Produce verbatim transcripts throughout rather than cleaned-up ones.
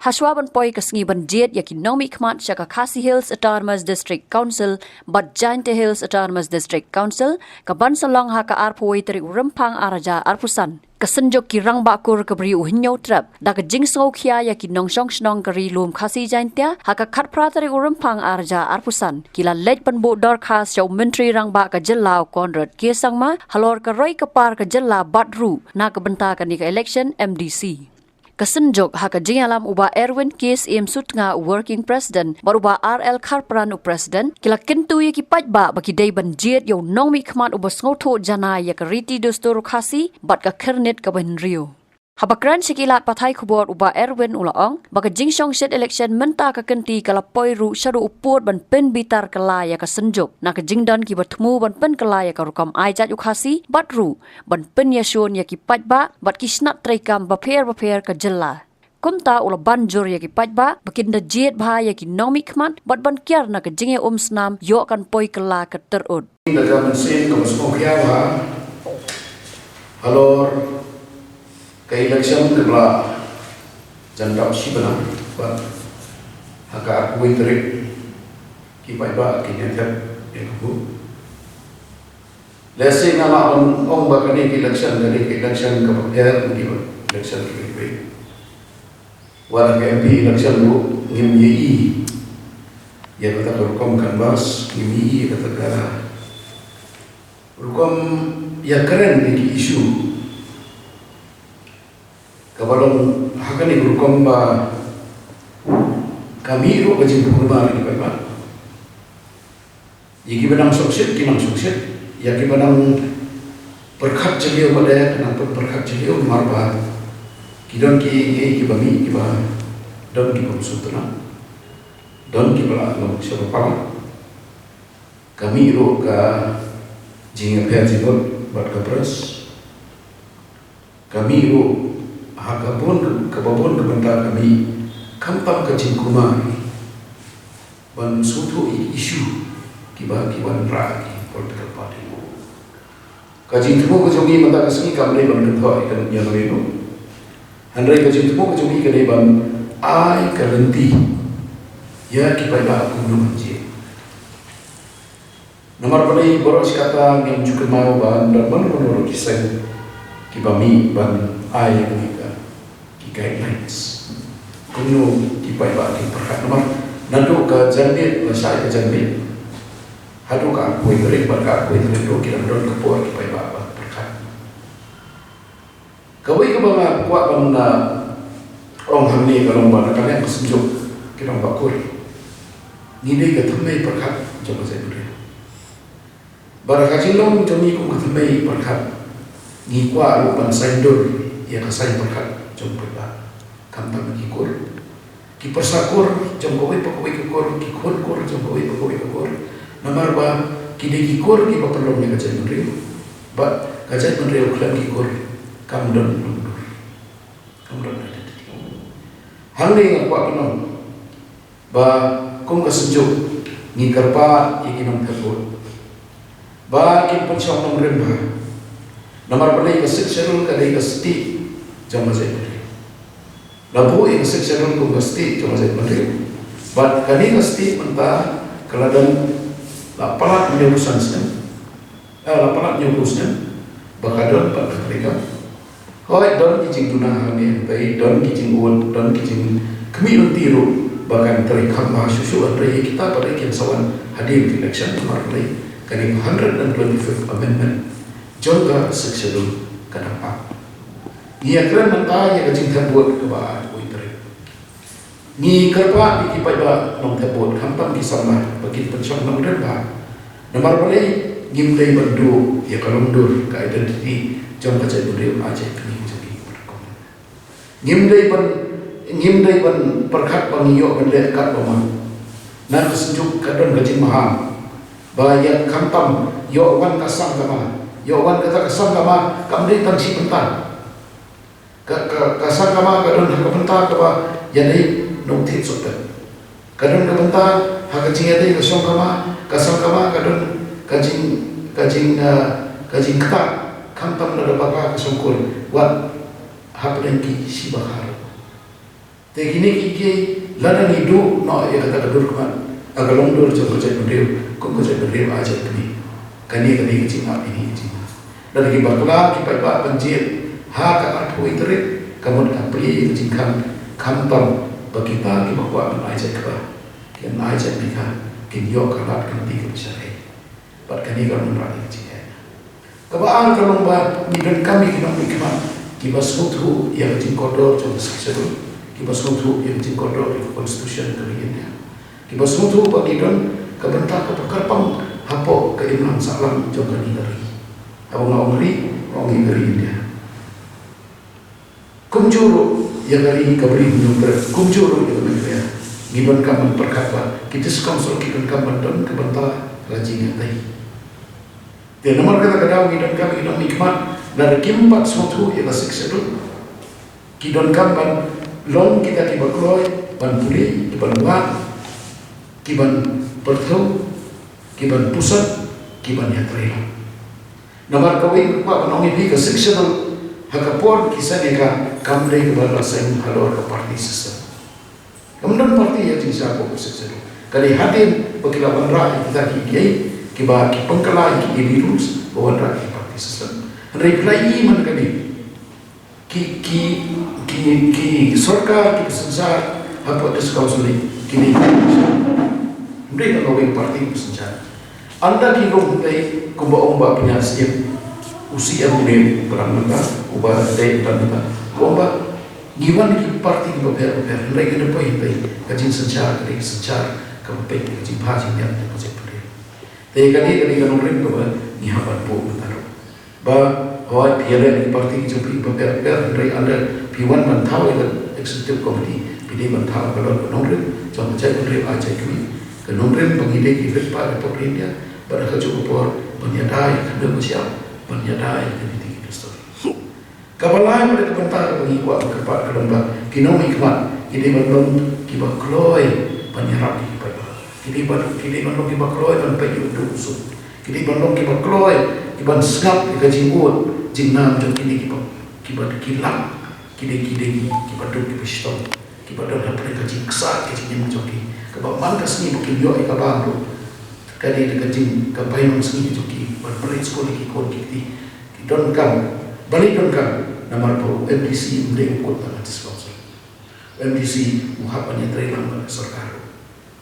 Hashwa ban poi ka sngi ban jied ïa ki nongmihkhmat sha ka Khasi Hills Autonomous District Council bad Jaintia Hills Autonomous District Council, ka ban sa long ha ka arphew tarik u Rymphang ar hajar arphew san, ka Synjuk ki Rangbah Kur ka Bri u Hynñiewtrep, da ka jingsngewkhia ïa ki nongshong shnong ka Ri Lum Khasi Jaintia, ha ka khatphra tarik u Rymphang ar hajar arphew san, ki la leit ban buh dorkhas sha u Myntri Rangbah ka Jylla u Conrad K Sangma, halor ka roi ka par ka jylla bad ruh na ka bynta kane ka election M D C. Ka Synjuk ha ka jingïalam u Bah Erwin K Syiem Sutnga u Working President bad u Bah R L Kharpran u President, ki la kyntu ïa ki paidbah ba ki dei ban jied ïa u nongmihkhmat uba sngewthuh janai ïa ka riti dustur u Khasi bad ka khyrnit kaba hynriew. Haba kren sha ki lad pathai khubor u Bah Erwin u la ong ba ka jingshongshit election mynta ka kynti ka la poi ruh shaduh u pud ban pynbitar kylla ïa ka Synjuk na ka jingdon kiba thmu ban pynkylla ïa ka rukom ai jait u Khasi bad ruh ban pynïashun ïa ki paidbah bad ki shnat treikam bapher bapher ka jylla. Kumta u la ban jur ïa ki paidbah ba kin da jied bha ïa ki nongmihkhmat bad ban kiar na ka jingïaumsnam ïoh kan poi kylla ka tyrut. Da ka mynsiem kaba sngewkhia bha halor ka election kaba la jan dap shi bnai bad ha ka arphew tarik ki paidbah kin ïa thep ïa ka vote. Lehse nga lah ban ong ba kane ka election, kane ka election kaba pher na ki election kiba pher. Wat la ka M P election ruh ngim ïohi ïa kata ka rukom canvass, ngim ïohi ïa kata ka rukom ïakren ïa ki issue. Kaba long ha kane ka rukom ba ka mih ruh ka jingpynkulmar ïa ki paidbah. Ïa kiba nang sngewsih ki nang sngewsih, ïa kiba nang pyrkhat jylliew ba dei ki nang pyrkhat jylliew, namar ba ki don ki, ki, kiba mih, kiba don kiba sngewtynnat, don kiba la long sha ba palat. Ka mih ruh ka jingïapher jingmut bad ka press. Ka mih ruh ha ka bun, kaba bun ka bynta ka mih khamtam ka jingkulmar ban sngewthuh ïa ki issue kiba, ki wanrah ki political party. Ka jingthmu ka jong ngi mynta ka sngi kam dei ban kynthoh ïa ka, ïa ka mih ruh. Hynrei ka jingthmu ka jong ngi ka dei ban ai ka lynti ïa ki paidbah kumno ban jied. Namar balei baroh shi katta ngim ju kynmaw ba ynda mano mano ruh ki seng kiba mih ban ai ïa kane ka, ki guidelines. Kumno ki paidbah kin pyrkhat namar naduh ka janmiet, lashai ka janmiet haduh ka arphew tarik bad ka arphew tarik ruh ki dang don ka por ki paidbah ban pyrkhat. Kawei kaba nga kwah ban, ah, ong hangne ka long ba na ka liang ka Synjuk ki Rangbah Kur, ngi dei ka thymmei pyrkhat jong ka jaitbynriew. Bad ha ka jinglong jong ngi kum ka thymmei pyrkhat, ngi kwah ruh ban saiñdur ïa ka saiñ pyrkhat jong paidbah, khamtam ki kur, ki pyrsa kur jong kawei pa kawei ka kur, ki khun kur jong kawei pa kawei ka kur. Namar ba ki dei ki kur kiba pynlong ïa ka jaitbynriew. Bad ka jaitbynriew khlem ki kur kam don longdur, kam don identity. Hangne nga kwah ban ong ba kum ka Synjuk ngi kyrpad ïa ki nongthep vote ba kin pynshong nongrim bha. Namar balei? Ka Sixth Schedule ka dei ka stieh jong ka jaitbynriew. La buh ïa ka Sixth Schedule kum ka stieh jong ka jaitbynriew. Bad kane ka stieh mynta ka la don, la palat hynñiewphew san snem. Eh, la palat hynñiewphew snem ba ka don pat ka treikam. Hooid, don ki jingduna hangne hangtai, don ki jingud, don ki jingkhmih lynti ruh ba kan treikam bha shuh shuh, hynrei kita pat kin sa wan hadien ka election. Namar balei? Kane ka hundred and twenty-fifth amendment jong ka Sixth Schedule ka dang ap. Ngi ïakren mynta ïa ka jingthep vote kaba arphew tarik. Ngi kyrpad ïa ki paidbah nongthep vote khamtam ki samla ba kin pynshong nongrim bha. Namar balei? Ngim dei ban duh ïa ka longdur, ka identity jong ka jaitbynriew, ka jaitbynriew jong ngi. Ngim dei ban, ngim dei ban pyrkhat ba ngi ïoh ban leh katba mon. Na ka Synjuk ka don ka jingmaham ba ïa khamtam ïoh wan ka Sangkama, ïoh wan kata ka Sangkama kam dei tang shi bynta. Ka, ka, ka Sangkama ka don ha ka bynta kaba ïadei nongthied sopet. Ka don ka bynta ha ka jingïadei ka Sangkama, ka Sangkama ka don ka jing, ka jing, ah, ka jingktah khamtam lada bakla ka Sangkur, wat hapdeng ki shi bakla. Te kine ki kiei, lada ngi duh noh ïa kata ka dur khmat, ka long dur jong ka jaitbynriew, kum ka jaitbynriew ai jait kmie. Kane ka dei ka jingap ïa kine ki jingeh. Lada ki bakla ki paidbah ban jied ha ka arphew tarik, ka mut ka plie ïa ka jingkhang, khamtam ba kita kiba kwah ban ai jait kba, kin ai jait bikha, kin ïoh ka lad ka lynti kaba sharhei. Bad kane ka wanrah ïa ka jingeh. Kaba ar ka long ba ngi donkam ïa ki nongmihkhmat kiba sngewthuh ïa ka jingkordor jong ka Sixth Schedule, kiba sngewthuh ïa ka jingkordor ïa ka Constitution ka ri India, kiba sngewthuh ba ngi don ka bynta kaba kyrpang hapoh ka imlang sahlang jong kane ka ri. Haba nga ong ri, nga ong ïa ka ri India. Kumjuh ruh ïa ka ri ka Bri Hynñiewtrep, kumjuh ruh ïa ka Meghalaya. Ngi donkam ban pyrkhat ba ki District Council ki donkam ban don ka bynta ka jingïadei. Te namar kata ka daw ngi donkam ïa ki nongmihkhmat, lada kim pat sngewthuh ïa ka Sixth Schedule, ki donkam ban long kita kiba kloi ban pule, kiban wad, kiban pyrthew, kiban puson, kiban ïatreilang. Namar kawei ka kwah ban ong ïa phi, ka Sixth Schedule ha ka por ki seng ïa ka kam dei kaba la seng halor ka party system. Kam don party ha jingshisha ka Sixth Schedule. Ka dei hadien ba ki la wanrah ïa kita ki kiei, kiba ki pynkylla ïa ki A D rules, ba wanrah ïa ki party system. Hynrei phi la ïohi man ka dei ki, ki, ki, ki sorkar kiba synshar hapoh District Council, kine ki, ym dei na kawei ka party ba synshar. Ynda ki rung hynrei kumba ong Bah Pynïaid Syiem, u C M u dei u Prime Minister, uba dei u Prime Minister, u ong ba ngi wan ki party kiba pher bapher, hynrei ka dei poi hynrei ka jingsynshar ka dei ka synshar kaba peit ka jingbha jingbiang jong ka jaitbynriew. Te kane ka dei ka nongrim kaba ngi hap ban buh mynta ruh. Ba hooid phi ïaleh na ki party ki jong phi bapher bapher, hynrei ynda phi wan ban thaw ïa ka Executive Committee, phi dei ban thaw halor ka nongrim jong ka jaitbynriew ai jait kmie, ka nongrim ba ngi dei ki rit paid hapoh Ri India, bad ha kajuh ka por ban ïada ïa ka khyndew ka shyiap, ban ïada ïa ka riti ka dustur. Kaba lai pat ka bynta kaba ngi kwah ban kyrpad ka long ba ki nongmihkhmat ki dei ban long kiba kloi ban ïarap ïa ki paidbah. Ki dei ban, ki dei ban long kiba kloi ban peit ïa u duk u suk. Ki dei ban long kiba kloi, kiban sngap ïa ka jingud jingnam jong kine kiba, kiba ki lak, ki dei, ki dei ki, kiba duk kiba shitom, kiba don hapdeng ka jingksa ka jingim jong ki. Kaba man ka sngi ba kin ïoh ïa ka bam ruh, ka dei ka jing, ka bainong sngi jong ki ban pynleit skul ïa ki khun ki kti. Ki donkam, balei donkam? Namar ba u M D C ym dei u kut tang ha District Council. U M D C u hap ban ïatreilang bad ka sorkar ruh.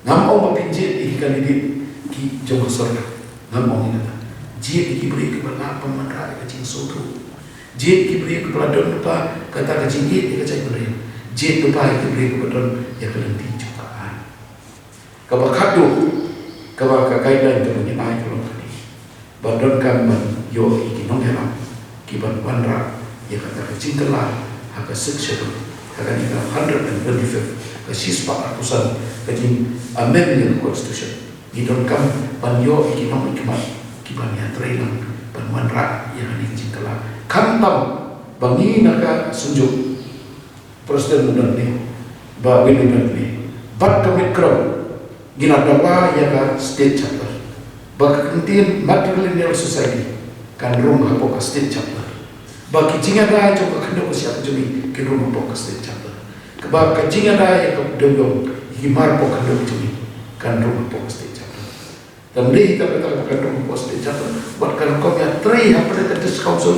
Ngam ong ba phin jied ïa ki candidate ki jong ka sorkar. Ngam ong ïa kata. Jied ïa ki briew kiba lah ban wanrah ïa ka jingsngewthuh. Jied ïa ki briew kiba la don lypa kata ka jingïeit ïa ka jaitbynriew. Jied lypa ïa ki briew kiba don ïa ka lynti jong ka aiñ. Kaba khatduh, kaba ka guideline kaba ngin ai ka long kane. Ba donkam ban ïoh ïa ki nongïalam kiban wanrah ïa kata ka jingkylla ha ka Sixth Schedule, ha kane ka hundred and twenty-fifth, ka shispah arphew san ka jingamend ïa ka Constitution. Ngi donkam ban ïoh ïa ki nongmihkhmat kiban ïatreilang ban wanrah ïa kane ka jingkylla. Khamtam ba ngi na ka Synjuk, President u don ne, Bah Willy u don ne, bad ka MIPCROM, ngi la dawa ïa ka State Charter. Ba ka kyntien Matrilineal Society kan rung hapoh ka State Charter. Ba ki jingïada jong ka khyndew ka shyiap jong ngi kin rung hapoh ka State Charter. Kaba ka jingïada ïa ka dewiong, ïa ki mar pok khyndew jong ngi kan rung hapoh ka State Charter. Te ym dei tang kata ba kan don hapoh State Charter, bad ka rukom ïatrei hapdeng ka District Council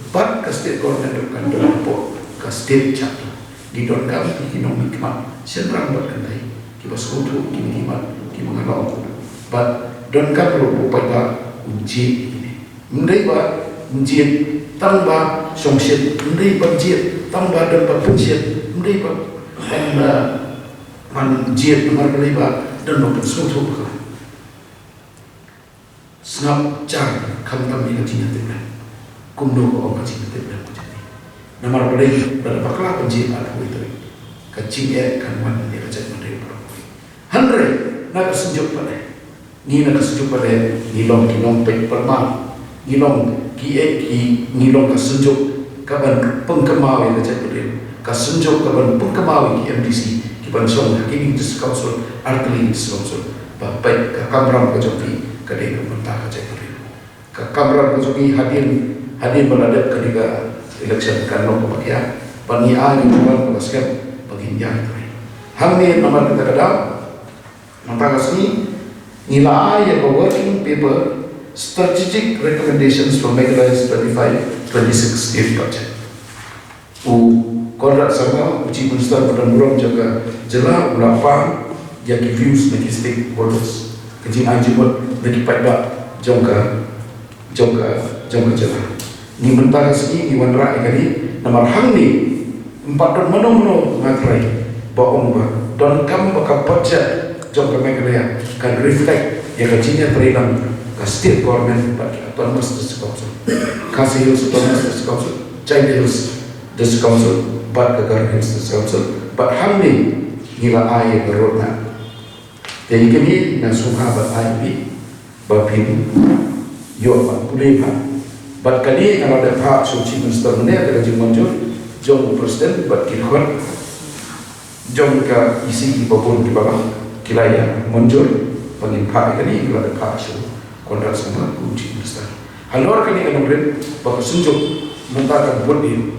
bad ka State Government ruh kan don hapoh ka State Charter. Ngi donkam ïa ki nongmihkhmat shynrang bad kynthei kiba sngewthuh ïa kine ki mat kiba nga la ong. Bad donkam ruh u paidbah un jied ïa kine. Ym dei ba un jied tang ba shongshit, ym dei ba un jied tang ba don ba pynshit, ym dei ba ban, eh, ban jied namar balei ba don ba pynsngewthuh ba ka sngap jar khamtam ïa ka jingïatiplem. Kumno ka ong ka jingïatiplem ka jong ngi. Namar balei lada bakla pynjied arphew wei tarik, ka jingeh kan wan ïa ka jaitbynriew baroh kawei. Hynrei na ka Synjuk pat, ngi na ka Synjuk pat ngi long ki nongpeit pyrman. Ngi long ki, eh, ki, ngi long ka Synjuk kaban pynkynmaw ïa ka jaitbynriew. Ka Synjuk kaban pynkynmaw ïa ki M D C kiban shong ha kine ki District Council, artylli ki District Council. Ba peit ka kamram ka jong phi ka dei na ka bynta ka jaitbynriew. Ka kamram ka jong phi hadien, hadien ba la dep kane ka election kan long kaba khia. Ba ngi ai ïa ka kamram kaba skhem ba ngin ïa trei. Hangne namar kata ka daw, mynta ka sngi ngi la ai ïa ka working paper, Strategic Recommendations for Meghalaya's twenty-five twenty-six State Budget. U Conrad Sangma, u Chief Minister ba don burom jong ka jylla, u la pan ïa ki views na ki stakeholders, ka jingai jingmut na ki paidbah jong ka jong ka jong ka jylla. Ngi mynta ka sngi ngi wanrah ïa kane namar hangne ym pat don mano mano nga trai ba ong ba donkam ba ka budget jong ka Meghalaya kan reflect ïa ka jingïatreilang ka state government bad ka Autonomous District Council. Khasi Hills Autonomous District Council, Jaintia Hills District Council bad ka Garo Hills District Council, bad hangne ngi la ai ïa ka roadmap. Te ïa kane nga sngewbha ban ai ïa phi ba phin ïoh ban pule bha. Bad kane nga la dep phah sha u Chief Minister mynne da ka jingmynjur jong u President bad ki dkhot jong ka E C kiba bun kiba la, ki la ïa mynjur ba ngin phah ïa kane, nga la dep phah sha u Conrad Sangma, u Chief Minister. Halor kane ka nongrim ba ka Synjuk mynta kan bud dien.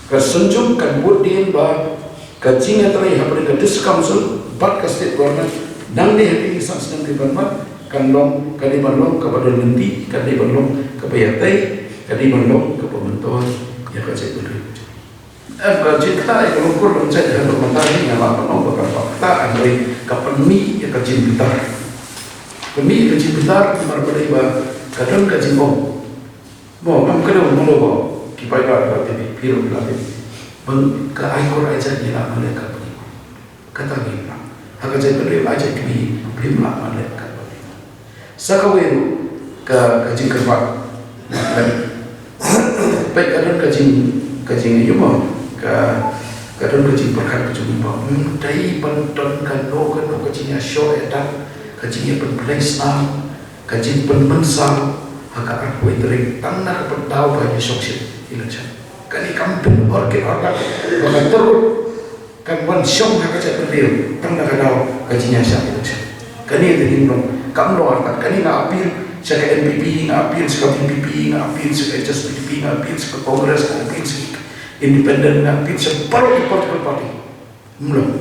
Ka Synjuk kan bud dien ba ka jingïatrei hapdeng ka District Council bad ka State Government nangne ha kine ki san snem kiban wan kan long, ka dei ban long kaba don lynti, ka dei ban long kaba ïatai, ka dei ban long kaba myntoi ïa ka jaitbynriew. Em, ka jingkynta ïa ka long kur long jait haduh mynta hi nga lah ban ong ba ka kynta, hynrei ka pynmih ïa ka jingbitar. Pynmih ïa ka jingbitar namar balei ba ka don ka jingong. Mo, ngam kdew mano ba ki paidbah ki la tip, phi ruh phi la tip. Bad ka ai kur ai jait ngi lah ban leh katba ngi. Kata ngi lah. Ha ka jaitbynriew ai jait kmie, phim lah ban leh katba ngi. Sa kawei ruh ka, ka jingkyrpad. Peit ka don ka jing, ka jing, ïa mo, ka, ka don ka jingpyrkhat ka jong ngi ba ym dei ban don kano kano ka jingïashoh ïadat, ka jingïapynplei snam, ka jingpynmynsaw ha ka arphew wei tarik tang na ka pyndaw ba ïa shongshit election. Kane kam pynurkit orkit ba ka tyrut kan wan shong ha ka jaitbynriew tang na ka daw ka jingïashah election. Kane te ngin long, kam long artat, kane nga appeal sha ka N P P, nga appeal sha ka V P P, nga appeal sha ka H S P D P, nga appeal sha ka Congress, nga appeal sha ka Independent, nga appeal sha baroh ki political party. Ym long.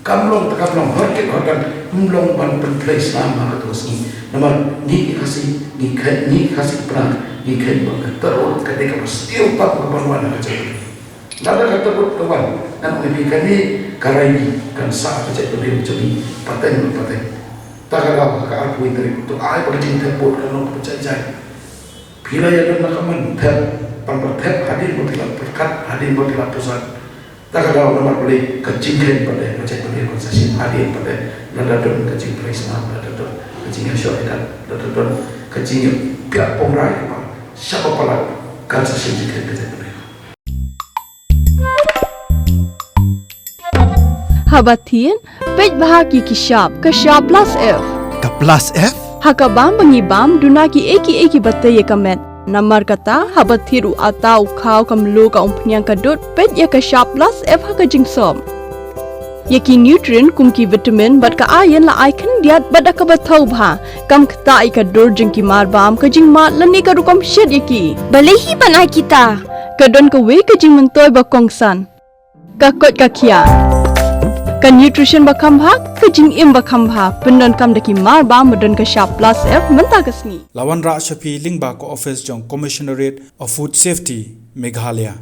Kam long te kam long, hor kit hor kan, ym long ban pynplei snam ha kato ka sngi. Namar ngi ki Khasi, ngi kheiñ, ngi ki Khasi Pnar, ngi kheiñ ba ka tyrut ka dei kaba sniew tam kaban wan ha ka jaitbynriew. Lada ka tyrut ka wan, ngan ong ïa phi kane ka rally kan sah ha ka jaitbynriew jong ngi pateng pateng. Ta ka daw ha ka arphew wei tarik to ai ba ka jingthep vote kan long kaba jai jai. Phi la ïadon na ka mon, thep, tang ba thep hadien ba phi la pyrkhat, hadien ba phi la pyrshang. Ta ka daw namar balei ka jingkheiñ pat eh, ka jingpynlong ka sa shisien hadien pat eh, lada don ka jingpynlong snam, lada don ka jingïashoh ïadat, lada don ka jingïapiah pynrai kaba sha ba palat, kan sa shisien jingkheiñ ka jingpynlong. Haba thied, peit bha ki ki shap, ka shap plus F. Ka plus F? Ha ka bam ba ngi bam, duna kiei kiei kiba tei ïa ka met. Namar kata, haba thied u atta, u khaw, ka mluh, ka umphniang, ka dud, peit ïa ka shap plus F ha ka jingsop. Ïa ki nutrient kum ki vitamin bad ka iron la ai khyndiat bad da kaba thaw bha. Kam ktah ïa ka dur jong ki mar bam, ka jingmad lane ka rukom shet ïa ki. Balei hi ban ai kita? Ka don kawei ka jingmyntoi ba kongsan. Ka koit ka khiah. Ka nutrition ba kham bha, ka jingim ba kham bha. Pyndonkam da ki mar bam ba don ka shap plus F mynta ka sngi. La wanrah sha phi lyngba ka office jong Commissionerate of Food Safety, Meghalaya.